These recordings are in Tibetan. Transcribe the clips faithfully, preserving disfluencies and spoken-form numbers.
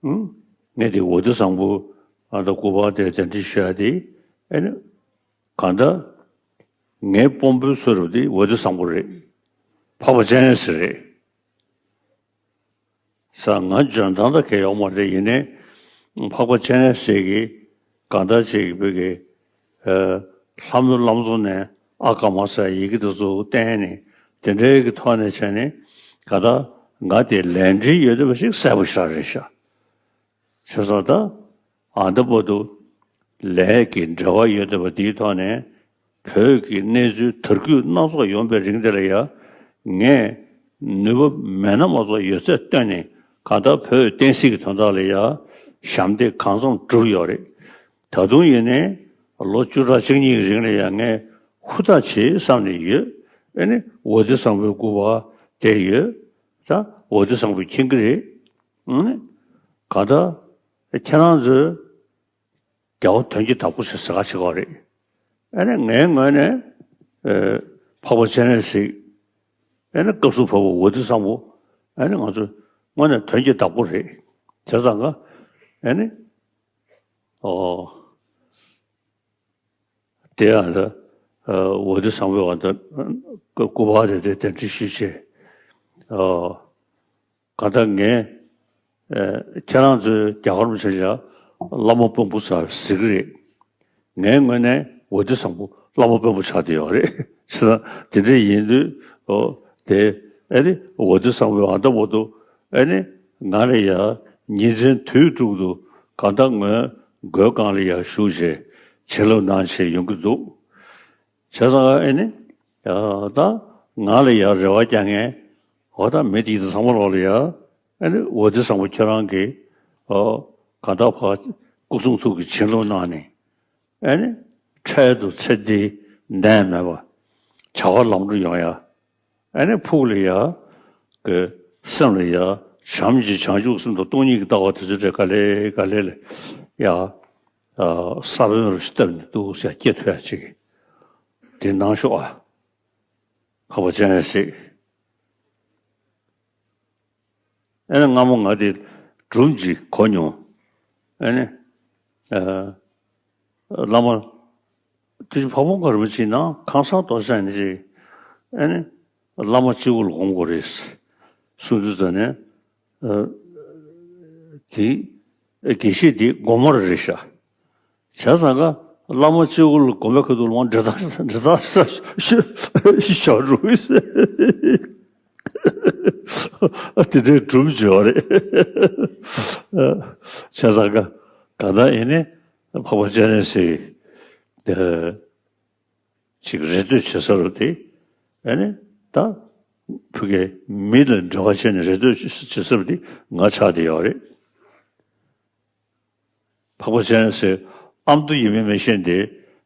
ཨང་། ངས་དེ་ཝ་ཏི་བཟང་པོ་ཨ་ད་སྐུ་པར་དེ་གདན་འདྲེན་ཞུ་ཡ་དེ། ཨེ་ནི། གང་ལྟར། ངའི་དཔོན་པོའི་ཚུལ་རུ་དེ་ཝ་ཏི་བཟང་པོ་རེད། འཕགས་པ་སྤྱན་རས་གཟིགས་རེད། ས་ང་འཇོན་ཐང་ད་གས་ཡོག་མ་རེད། ཡིན་ནའི་འཕགས་པ་སྤྱན་རས་གཟིགས་ཀྱི་གང་ལྟར་ཅིག་བོད་ཀྱི་ལྷ་མོའི་བླ་མཚོ་ནས་ཨ་ཀ་མ་ཟེར་ཡི་གེ་དེ་ཚོ་བསྟན་ནས་དེ་འདྲའི་གི་ཐོག་ནས་བྱས་ནས་གང་ལྟར་ང་དེ་ལས་འབྲེལ་ཡོད་བསྡད་པ་ཞིག་གསལ་པོ་ཞེ་དྲག་རེད་ཤག་བྱས་ཙང་ད་ཨ་འདི་བར་དུ་ལས་ཀྱི་འབྲེལ་བ་ཡོད་བསྡད་པ་དེའི་ཐོག་ནས་བོད་ཀྱི་གནས་ཚུལ་དར་རྒུད་སྣ་ཚོགས་ཡོང་པའི་རིང་དེ་ལ་ཡ་ངས་ནུས་པ་མེད་ན་མ་གཏོགས་ཡོད་ཚད་བཏོན་ནས་གང་ལྟར་བོད་བསྟན་སྲིད་ཀྱི་དོན་དག་ལ་ཡ་ཞབས་འདེགས་གང་འཚམ་བསྒྲུབས་ཡོད་རེད། ད་དུང་ཡིན་ནའི་ལོ་བཅུ་ཕྲག་གཅིག་གཉིས་ཀྱི་རིང་ལ་ཡ་ངས་ཧུར་ཐག་བྱེད་བསམ་ནས་ཡོད། ཨེ་ནི་ཝ་ཏི་བཟང་པོའི་སྐུ་པར་བསྡད་ཡོད། ད་ཝ་ཏི་བཟང་པོས་མཁྱེན་གྱི་རེད། ཨེ་ནི་གང་ལྟར་ཁྱེད་རང་ཚོས་རྒྱལ་བ་དོན་གྱི་བདག་པོ་ཞིག་ཟེར་ག་བྱེད་ཀྱི་ཡོད་རེད། ཨ་ནི་ངའི་ངོས་ནས་ཨེ་འཕགས་པ་སྤྱན་རས་གཟིགས། ཨ་ནི་སྐབས་སུ་བབས་པ་ཝ་ཏི་བཟང་པོ། ཨ་ནི་ང་ཚོ་དངོས་གནས་དོན་གྱི་བདག་པོ་རེད། བྱས་ཙང་ཀ་ཨ་ནི་ཨོ། དེ་ཡང་ད་ཝ་ཏི་བཟང་པོའི་བར་དུ་སྐུ་པར་དེ་དེ་གདན་འདྲེན་ཞུས་བྱས། ཨོ། གང་ལྟར་ངས་ཨེ་ཁྱེད་རང་ཚོའི་རྒྱ་གར་མི་ཆ་ཆ་བླ་མ་དཔོན་པོ་ཟེར་ཟེར་གྱི་རེད། ངའི་ངོས་ནས་ཝ་ཏི་བཟང་པོ་བླ་མ་དཔོན་པོ་ཆགས་བསྡད་ཡོད་རེད། བྱས་ཙང་དེ་འདྲ་ཡིན་དུས་ཨོ་དེ་ཨེ་ནི་ཝ་ཏི་བཟང་པོའི་ཨ་ད་བར་དུ་ཨེ་ནི་ང་ལ་ཡ་ཉིན་མཚན་དུས་དྲུག་ཏུ་གང་ལྟར་ངའི་མགོན་སྒང་ལ་ཡ་བཞུགས་བྱས་བྱིན་རླབས་གནང་བྱས་ཡོང་གི་འདུག་བྱས་ཙང་ཨེ་ནི། ཡ་ད་ང་ལ་ཡ་རེ་བ་རྒྱག་མཁན། འོ་ད་མི་དེ་ཚོ་ཚང་མ་ལོག་ལ་ཡ། ཨེ་ནི་ཝ་ཏི་བཟང་པོ་ཁྱོད་རང་གིས། ཨོ། གང་ལྟར་ཕར་སྐུ་གསུང་ཐུགས་ཀྱི་བྱིན་རླབས་གནང་ནས། ཨེ་ནི། འཕྲལ་དུ་ཚེ་འདི་འདས་མེད་པ། བྱ་བ་ལམ་འགྲོ་ཡོང་ཡ། ཨེ་ནི་ཕུགས་ལ་ཡ། གི་སེམས་ལ་ཡ། བྱམས་ཀྱི་བྱང་ཆུབ་སེམས་དང་སྟོང་ཉིད་ཀྱི་ལྟ་བ་དེ་ཚོ་ག་ལེ་ག་ལེ་ལ་ཡ། ས་བོན་རུ་བཏབ་ནས་འདུག་ཟེར་སྐྱེ་ཐུབ་ཡ་ཅིག་དེ་གནང་ཤོག་ཨ། འཕགས་པ་སྤྱན་རས་གཟིགས། ཨེ་ནི་སྔ་མོ་ང་དེ་སྒྲུང་ཅིག་གོ་མྱོང་། ཨེ་ནི། ཨ། བླ་མ། དེ་བྱས་འཕགས་པ་དཔལ་མགོན་རིན་པོ་ཆེ་ནང་ཁང་གསར་རྡོ་གསར་ནས་ཅིག་ཨེ་ནི། བླ་མ་གཅིག་པུ་ལ་སྒོམ་དགོས་རེད། གསུང་དུས་ཙམ་ནས། ཨ། དེ། དགེ་བཤེས་དེ་སྒོམ་མ་རེད་ཤག་བྱས་ཙང་ཀ་བླ་མ་གཅིག་པུ་ལ་སྒོམ་པའི་ཁ་ཐུག་ལ་འབྲེལ་ཐག་འབྲེལ་ཐག་ཤོར་འགྲོ་གི་ཟེར། དེ་འདྲའི་སྒྲུང་བྱས་པ་རེད། བྱས་ཙང་ཀ་གང་ལྟར་ཡིན་ནའི་འཕགས་པ་སྤྱན་རས་གཟིགས་ཅིག་རེ་ལྟོས་བྱེད་ས་རུ་དེ། ཨ་ནི་ད་ཕ་གིའི་མི་ལ་འབྲེལ་བ་བྱས་ནས་རེ་ལྟོས་བྱེད་ས་རུ་དེ་ང་ཆགས་བསྡད་ཡོད་རེད། འཕགས་པ་སྤྱན་རས་གཟིགས་ཨ་མདོ་ཡིན་མིན་མི་ཤེས་ཏེ།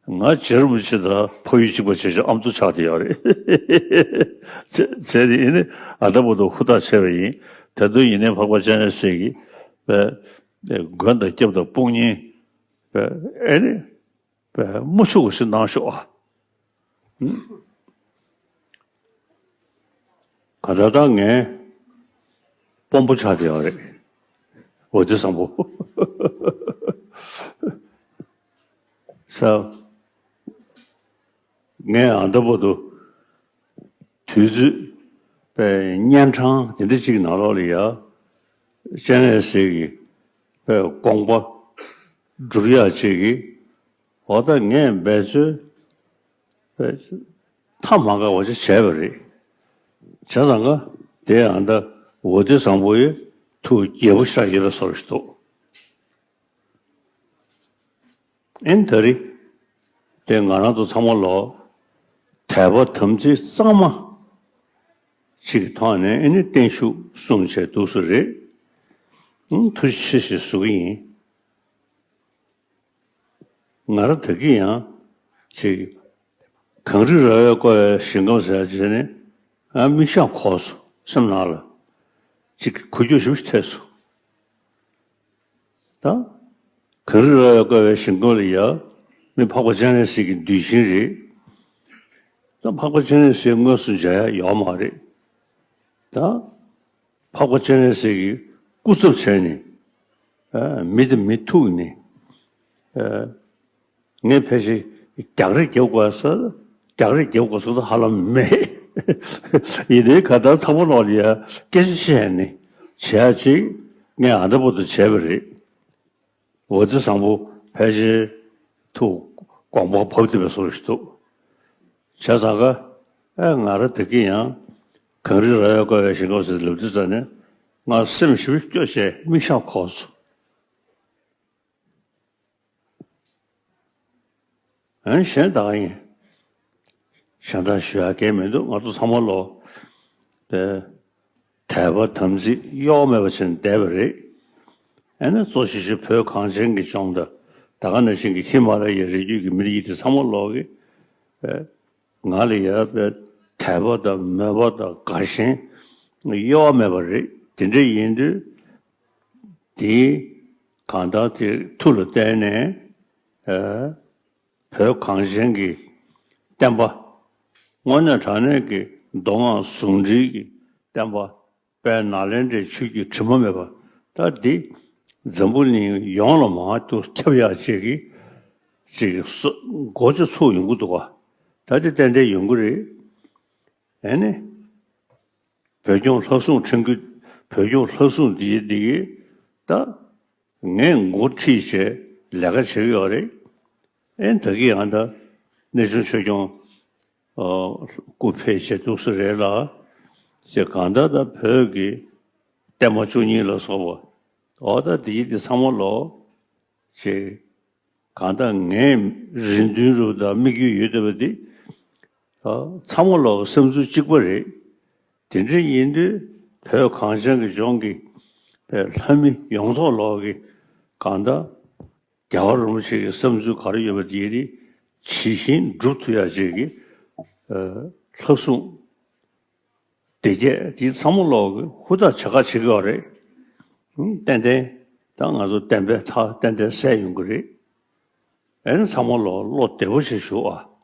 ང་རྗེ་རིན་པོ་ཆེ་དང་ཕ་ཡུལ་གཅིག་པ་བྱས་བྱས་ཨ་མདོ་ཆགས་བསྡད་ཡོད་རེད། བྱས་བྱས་ཏེ་ཡིན་ནའི་ཨ་ད་བར་དུ་ཧུར་ཐག་བྱས་པ་ཡིན། ད་དུང་ཡིན་ནའི་འཕགས་པ་སྤྱན་རས་གཟིགས་ཀྱི་པའི་མགོན་དང་སྐྱབས་དང་དཔུང་གཉེན་པའི་ཨེ་ནི་པའི་དམུ་ཆུ་བོ་ཞིག་གནང་ཤོག་ཨ། ག་ད་ལྟ་ངའི་དཔོན་པོ་ཆགས་བསྡད་ཡོད་རེད། འོ་དེ་བཟང་པོ། ས། ངས་ཨ་ད་བར་དུ་དུས་ཚོད་པའི་གཉན་འཕྲང་དེ་འདྲ་ཅིག་ནང་ལོགས་ལ་ཡ། སྤྱན་རས་གཟིགས་ཀྱི་པའི་དགོངས་པ་སྒྲུབ་ཡག་ཅིག་གི་འོ་ད་ངས་འབད་རྩོལ་མཐའ་མ་འགག་པ་ཅིག་བྱས་པ་རེད། བྱས་ཙང་ཀ་དེ་ཡང་ད་འོ་དེ་བཟང་པོ་ཡི་ཐུགས་དགྱེས་པོ་ཤར་ཡོད་པའི་བཟོ་ཞིག་འདུག་ཨེ་ནི་ད་རེས་དེ་ང་རང་ཚོ་ཚང་མ་ལོ་དད་པ་དམ་ཚིག་གཙང་མ་ཅིག་གི་ཐོག་ནས་ཨེ་ནི་བརྟན་བཞུགས་གསུངས་བྱས་འདུག་སེ་རེད། ཨང་ཐུགས་རྗེ་ཆེ་ཞེས་ཞུ་གི་ཡིན། ང་རང་ད་གིན་ཡང་ཅིག་གངས་རི་ར་བས་བསྐོར་བའི་ཞིང་ཁམས་ཟེར་བྱས་ནས་ཨ་མིག་ཤེལ་འཁོར་སོང་སེམས་ནང་ལ་ཅིག་འགུལ་སྐྱོད་ཞིག་ཐེབས་སོང་། ད་གངས་རི་ར་བས་བསྐོར་བའི་ཞིང་ཁམས་ལ་ཡ་མི་འཕགས་པ་སྤྱན་རས་གཟིགས་ཀྱི་གདུལ་ཞིང་རེད། ད་འཕགས་པ་སྤྱན་རས་གཟིགས་དངོས་སུ་མཇལ་ཡ་ཡོད་མ་རེད། ད། འཕགས་པ་སྤྱན་རས་གཟིགས་ཀྱི་སྐུ་ཚབ་བྱས་ནས་ ཨ། མི་དང་མི་ཐུག་ནས། ཨ། ངས་ཕལ་ཆེར་རྒྱག་རེས་རྒྱབ་དགོས་ས། རྒྱག་རེས་རྒྱབ་དགོས་ས་ད་ཧ་ལམ་མེད། ཡིན་ནའི་གང་ལྟར་ཚང་མ་ལོག་ལ་ཡ་སྐད་ཆ་བཤད་ནས་བྱེད་ཡ་ཅིག་ངས་ཨ་འདྲ་པོ་དུ་བྱས་པ་རེད། འོ་དེ་བཟང་པོ་ཕལ་ཆེར་ཐུགས་དགོངས་པ་བབས་བསྡད་པའི་བཟོ་ཞིག་འདུག་བྱས་ཙང་ཀ་ཨེ་ང་རང་དེ་གི་ཡང་གངས་རི་ར་ཡ་བཀོད་པའི་ཞིང་ཁམས་ཟེར་ལབ་དུས་ཙ་ནས་ང་སེམས་ཞེ་པོ་སྐྱོ་བྱས་མིག་ཞགས་འཁོར་སོང་། ཨན་གཞན་དག་ཡིན། གཞན་དག་ཞུ་ཡག་གང་མི་འདུག་ང་ཚོ་ཚང་མ་ལོ། དད་པ་དམ་ཚིག་གཡོ་བ་མེད་པ་བྱས་ནས་བསྡད་པ་རེད། ཨ་ནི་གཙོ་ཆེ་ཤོས་བོད་གངས་ཅན་གྱི་ལྗོངས་དང་ད་ག་ནང་བཞིན་གྱི་ཧི་མ་ལ་ཡའི་རི་རྒྱུད་ཀྱི་མི་རིགས་དེ་ཚང་མ་ལོག་གི་ང་ལ་ཡོད་པའི་དད་པ་དང་མོས་པ་དང་དགའ་ཞེན་གཡོ་བ་མེད་པ་རེད། དེ་འདྲ་ཡིན་དུས་དེའི་གང་ལྟར་དེ་མཐུ་ལ་བརྟེན་ནས་ཨ། བོད་གངས་ཅན་གྱི་བསྟན་པ། དངོས་གནས་དྲང་གནས་ཀྱི་མདོ་སྔགས་ཟུང་འབྲེལ་གྱི་བསྟན་པ་དཔལ་ནཱ་ལེནྡྲའི་ཆོས་བརྒྱུད་དྲི་མ་མེད་པ་ད་འདི་འཛམ་བུ་གླིང་ཡོངས་ལ་མང་དུ་ཁྱབ་ཡག་ཅིག་གི་ཅིག་སོ་སྒོ་ཅིག་ཚུགས་ཡོང་གི་འདུག་ག་ད་འདི་ཏན་ཏན་ཡོང་གི་རེད། ཨེ་ནི། བོད་སྐྱོང་ལྷ་སྲུང་ཁྲིམས་ཀྱི་བོད་སྐྱོང་ལྷ་སྲུང་འདི་འདི་གི་ད་ངས་འགོ་ཁྲིད་བྱས་ལས་ཀ་བྱེད་ཀྱི་ཡོད་རེད། ཨེ་ད་གི་ཡང་ད་གནས་ཆུང་ཆོས་སྐྱོང་ཨ་སྐུ་ཕེབས་བྱས་འདུག་ས་རེད་ལ། ཅེས་གང་ལྟར་ད་བོད་ཀྱི་བསྟན་པ་བཅུ་གཉིས་ལ་སོགས་པ་འོ་ད་འདི་འདི་ཚང་མ་ལོ་ཅེས། གང་ལྟར་ངས་རེ་འདུན་རུ་དང་དམིགས་ཡུལ་ཡོད་བསྡད་པ་འདི། ཚང་མ་ལོག་གི་བསམ་ཚུལ་གཅིག་པ་རེད། དེ་འདྲ་ཡིན་དུས་བོད་གངས་ཅན་གྱི་ལྗོངས་ཀྱི་ལྷ་མི་ཡོངས་རྫོགས་ལོག་གི་གང་ལྟར་རྒྱལ་བ་རིན་པོ་ཆེ་གི་བསམ་ཚུལ་ག་རེ་ཡོད་པ་དེ་ནི་ཇི་བཞིན་སྒྲུབ་ཐུབ་ཡག་ཅིག་གི་ལྷ་སྲུང་སྡེ་བརྒྱད་དེ་ཚང་མ་ལོག་གི་ཧུར་ཐག་བྱེད་ཁ་བྱེད་ཀྱི་ཡོད་རེད། ཏན་ཏན་ད་ང་ཚོ་བསྟན་པའི་མཐའ་ཏན་ཏན་གསལ་ཡོང་གི་རེད། ཨེ་ནི་ཚང་མ་ལོ་བློ་བདེ་པོ་ཞིག་ཞུ་ཨ།